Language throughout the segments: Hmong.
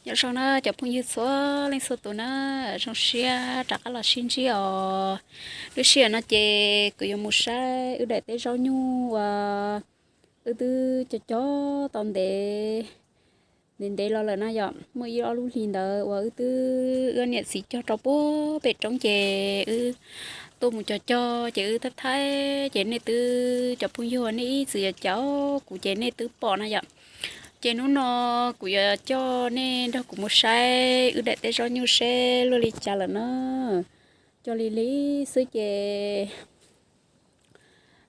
Nyob zoo na cov phooj ywg txhua leej txhua tus na, zoo siab rov qab los sib ntsib os. Lub sij hawm no ces kuv yuav mus saib wb daim teb zaub nyuj uas wb twb cog cog tau ntev ntev ntev los lawm na yom. Muaj ib ob lub hlis ntawd uas wb twb wb niam txiv cog rau puag pem roob ces wb tuaj mus cog cog ces wb thaij thaib ces nej twb, cov phooj ywg nej ib txwm yuav caum kuv ces nej twb pom na yom. Ces hnub no kuv yuav coj nej nrog kuv mus saib wb daim teb zaub nyuj seb luaj li cas lawm na. Cog lig lig xwb ces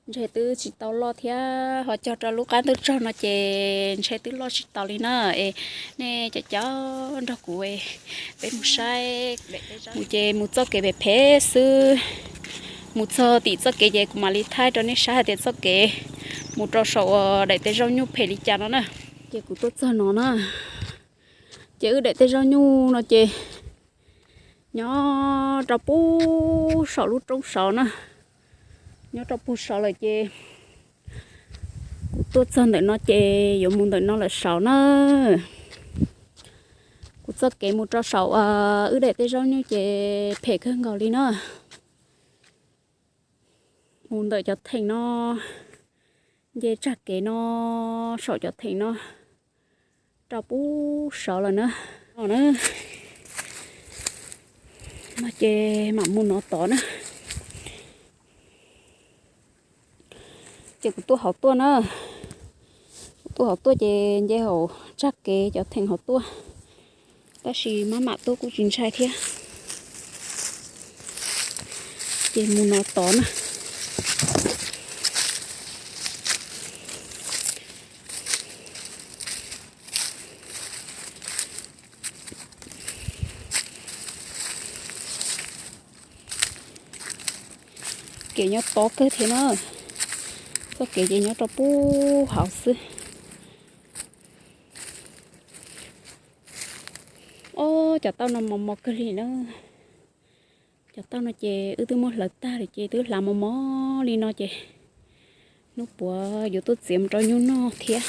ntshe twb tsis tau loj thiab, ho cog rau lub qab ntuj tsaug no ces ntshe twb loj tsis taus li na. Es nej caum caum nrog kuv peb mus saib. Mus ces mus txoj kev phem phem xwb, mus txog tim txoj kev ces kuv mam li thaij rau nej saib hais tias txoj kev mus rau saum uas daim teb zaub nyuj phem li cas no na. Ces kuv tuaj txog no na, ces wb daim teb zaub nyuj no ces nyob rau puag saum lub roob saud na, nyob rau puag saud lawm ces kuv tuaj txog ntawm no ces yuav mus ntawm no lawm saud na. Kuv txoj kev mus rau saum wb daim teb zaub nyuj ces phem kawg nkaus li na. Mus ntawm cov theem no, nce tsag kev no, saum cov theem no rau puag saud lawm na. No na, no ces mam mus no tod na. Ces kuv tuaj hauv tuaj na, kuv tuaj hauv tuaj ces nce hauv tsag kev cov theem hauv tuaj, tab sis maj mam tuaj kuj tsis ntshai thiab. Ces mus no tod na. Kev nyob tob kawg thiab na, txoj kev ces nyob rau puag hauv xwb. Ob, cov tauj no mos mos kawg li na. Cov tauj no ces wb twb muab hlawv tag lawm ces twb hlav mos mos li no ces hnub puav yuav tuaj txiav mus rau nyuj noj thiab.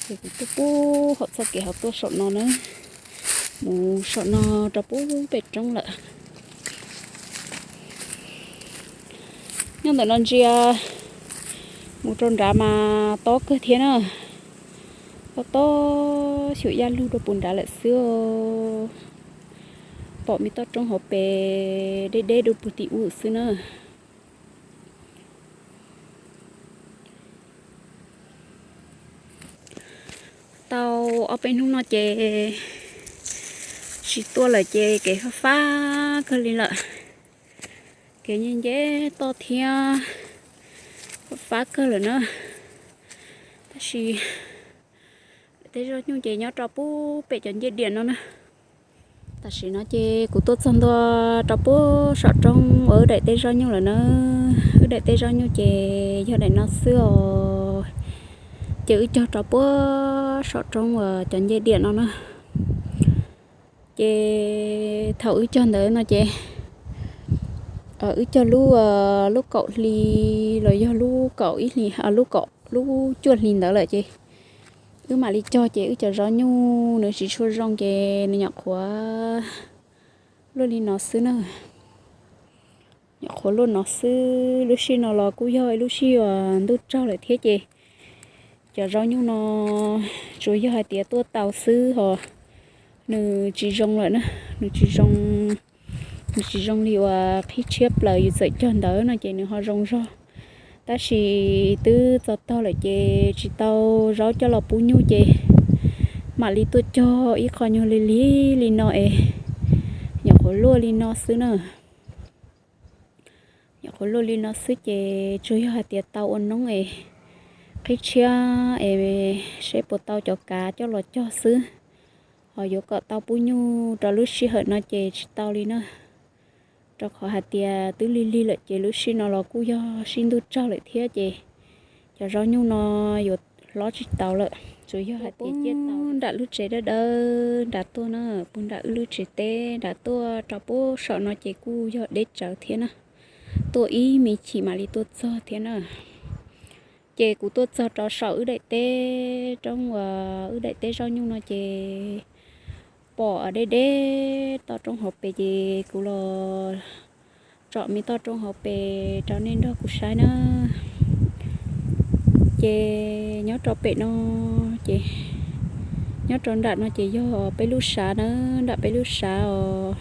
Ces kuv tuaj puag hauv txoj kev hauv tuaj saum no na, mus saum no rau puag pem roob lawm. Nyob ntawm no ntsia mus rau nrad mas tob kawg thiab na. Tob tob xyuam yaj lug rau puag nrad lawm xwb. Pom me toj roob hauv pes deb deb rau puag tim ub xwb na. Tau ob peb hnub no ces tsis tuaj lawm ces kev fab fab kawg li lawm. Kev nce nce toj thiab fab fab kawg lawm na. Tab sis daim teb zaub nyuj ces nyob rau puag pem cov ncej diam no na. Tam sim no ces kuv tuaj txog ntua rau puag saum roob uas wb daim teb zaub nyuj lawm na. Wb daim teb zaub nyuj ces yog daim no xwb os. Ces wb cog rau puag saum roob uas cov ncej diam no na. Ces thaum wb cog ntawd no ces wb cog lub, lub kaum hli los yog lub kaum ib hli, lub kaum, lub cuaj hli ntawd lawm ces wb mam li cog ces wb cov zaub nyuj nws tsis tshua zoo ces nws nyuam qhuav luaj li no xwb na. Nyuam qhuav luaj no xwb. Lub sij no los kuj yog ib lub sij uas ntuj tsaug lawm thiab ces cov zaub nyuj no tsuas yog hais tias tuaj tau xwb ho nws tsis zoo lawm na. Nws tsis zoo, nws tsis zoo li uas qhib tshiab plaws yus txawm cog ntawd no ces nws ho zoo zog. Tab sis twb txog tog lawm ces tsis tau zaub coj los pub nyuj ces mam li tuaj cog ib qho nyuag lig lig li no es nyuam qhuav luaj li no xwb na. Nyuam qhuav luaj li no xwb ces tsuas yog hais tias tau ua noob es qhib tshiab es seb puas tau cov kav coj los cog xwb. Ho yuav kom tau pub nyuj rau lub sij hawm no ces tsis tau li na. Rau qhov hais tias twb lig lig lawm ces lub sij no los kuj yog sij ntuj tsaug lawm thiab ces cov zaub nyuj no yuav hlob tsis tau lawm. Tsuas yog hais tias ciaj tau nram lub tsev dawb dawb nrad tuaj na, puag nram wb lub tsev teb nrad tuaj rau puag saum no ces kuj yog deb tsawv thiab na. Tuaj ib me chim mam li tuaj txog thiab na. Ces kuv tuaj txog rau saum wb daim teb roob uas wb daim teb zaub nyuj no ces pom deb deb toj roob hauv pes ces kuv los tsom me toj roob hauv pes rau nej nrog kuv saib na. Ces nyob rau pem no ces nyob rau nram no ces yog peb lub sav na, nram peb lub sav os.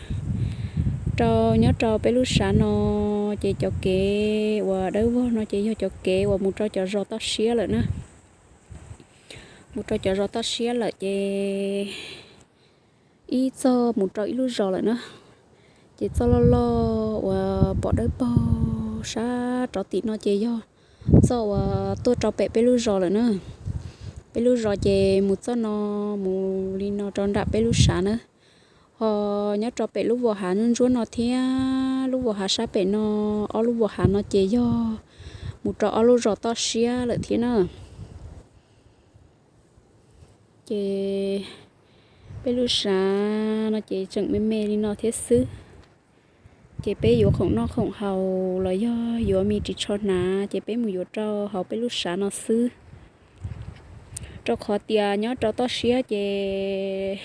Rau nyob rau peb lub sav no ces cov kev uas dawb vog no ces yog cov kev uas mus rau cov zos toj siab lawm na. Mus rau cov zos toj siab lawm ces ib txoj mus rau ib lub zos lawm na. Ces txoj loj loj uas pom dawb paug sab rov tim no ces yog txoj uas tuaj rau pem peb lub zos lawm na. Peb lub zos ces mus txoj no, mus li no rau nram peb lub sav na. Ho nyob rau pem lub vos hav ntsuab ntsuab no thiab lub vos hav sab pem no, ob lub vos hav no ces yog mus rau ob lub zos toj siab lawm thiab na. Ces peb lub sav no ces tseem me me li no thiab xwb. Ces peb yuav khoom noj khoom haus los yog yuav me ris tsho hnav ces peb mus yuav rau hauv peb lub sav no xwb. Rau qhov tias nyob rau toj siab ces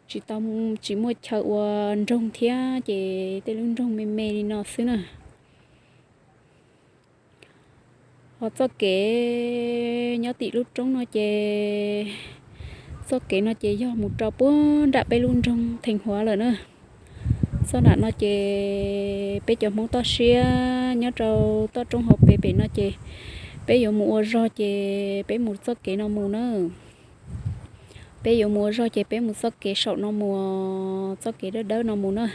tsis tau, tsis muaj chaw ua nroog thiab ces tej lub nroog me me li no xwb na. Ho txoj kev nyob tim lub roob no ces txoj kev no ces yog mus rau puag nram peb lub nroog Theej Huav lawm na. Txoj nram no ces peb cov Hmoob toj siab nyob rau toj roob hauv pes pem no ces peb yuav mus ua zog ces peb mus txoj kev no mus na. Peb yuav mus ua zog ces peb mus txoj kev saum no mus, txoj kev dawb dawb no mus na.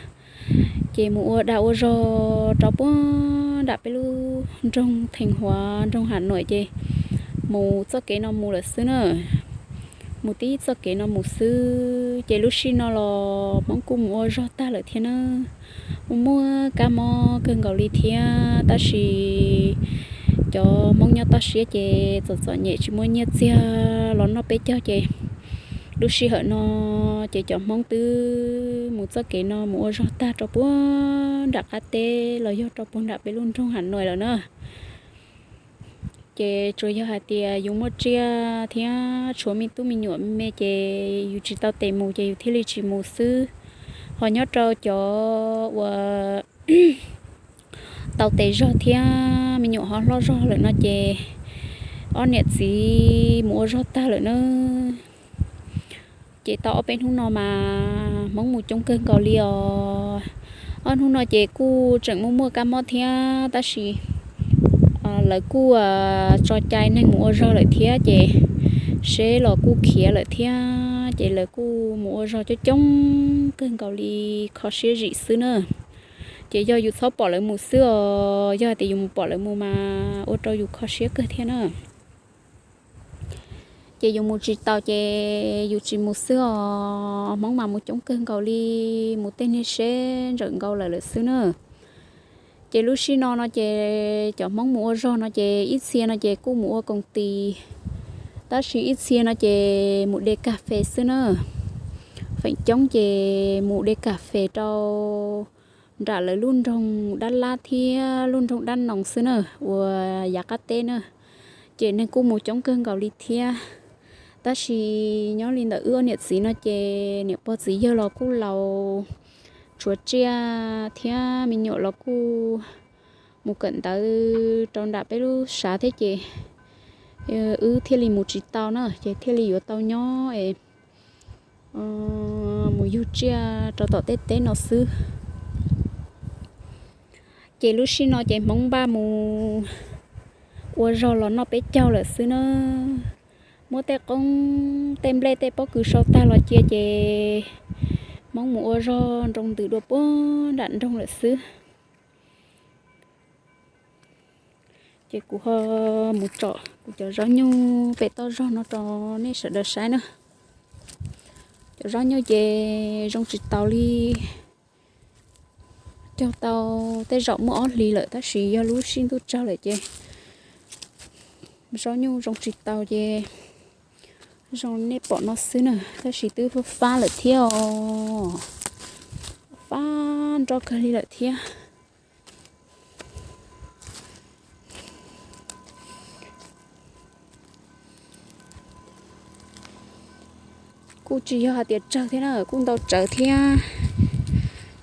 Ces mus ua dag ua zog rau puag nram peb lub nroog Theej Huav nroog Ham Nuam ces mus txoj kev no mus lawm xwb na. Mus tib txoj kev no mus xwb ces lub sij no los Hmoob kuj mus ua zog tag lawm thiab na. Muaj muaj kab mob kawg nkaus li thiab tab sis cov Hmoob nyob toj siab ces txom txom nyem tsis muaj nyiaj txiag los noj peb caug ces lub sij hawm no ces cov Hmoob twb mus txoj kev no mus ua zog tag rau puag nram qab teb los yog rau puag nram peb lub nroog Ham Nuam lawm na. Ces tsuas yog hais tias yus muaj tsiaj thiab tshuav me tub me nyuam me ces yus tsis tau tes mus ces yus thiaj li tsis mus xwb. Ho nyob rau cov uas tau tes zog thiab me nyuam ho hlob zog lawm no ces ob niam txiv mus ua zog tag lawm na. Ces tau ob peb hnub no mas Hmoob mus coob kawg nkaus li os. Ob hnub no ces kuj tseem muaj muaj kab mob thiab tab sis lawv kuj tso cai neeg mus ua zog lawm thiab ces seb los kuj khiav lawm thiab ces lawv kuj mus ua zog coob coob kawg nkaus li, kho siab zim xwb na. Ces yog yus txhob pom lawv mus xwb os, yog hais tias yus mus pom lawv mus mas ua rau yus kho siab kawg thiab na. Ces yus mus tsis taus ces yus tsis mus xwb os. Hmoob mas mus coob kawg nkaus li, mus tej niag seb ntsawm nkaus lawm lawm xwb na. Ces lub sij no no ces cov Hmoob mus ua zog no ces ib txhia no ces kuj mus ua koom tis, tab sis ib txhia no ces mus de kas fes xwb na. Feem coob ces mus de kas fes rau nram lawv lub nroog Dab Lab thiab lub nroog Dab Noos xwb na, uas yav qab teb na. Ces neeg kuj mus coob kawg nkaus li thiab. Tab sis nyob li ntawm wb ob niam txiv no ces niam pog txiv yawg los kuj laus, tshuav tsiaj thiab me nyuam los kuj mus kawm ntawv rau nram peb lub sav thiab ces wb thiaj li mus tsis tau na, ces thiaj li yuav tau nyob es mus yug tsiaj rau tom tej teb no xwb. Ces lub sij no ces Hmoob npaj mus ua zog los noj peb caug lawm xwb na. Muab tej qoob tej nplej tej pob kws sau tag los cia ces Hmoob mus ua zog nroo ntws dua puag nram nroog lawm xwb. Ces kuv ho mus tsom kuv cov zaub nyuj pem toj zog no rau nej sawv daws saib na. Cov zaub nyuj ces zoo tsis taus li, cog tau tej zaum muaj ob hlis lawm tab sis yog lub sij ntuj tsawg lawm ces zaub nyuj zoo tsis taus ces zoo nej pom no xwb na, tab sis twb fab fab lawm thiab os, fab nroj kawg li lawm thiab. Kuj tsis yog hais tias tsawg thiab na, kuj ntau tsawv thiab.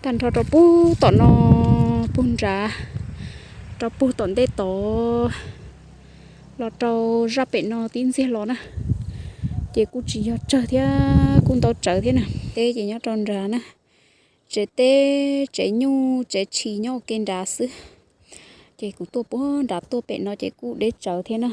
Tag nrho rau puag tom no, puag nrad, rau puag tom ntej tod, los rau zaj pem no tib ntxiag los na, ces kuj tsis yog tsawg thiab, kuj ntau tsawv thiab na. Teb ces nyob rau nrad na, tsev teb tsev nyuj tsev tshis nyob ua ke nrad xwb. Ces kuv tuaj puag nrad tuaj pem no ces kuj deb tsawv thiab na.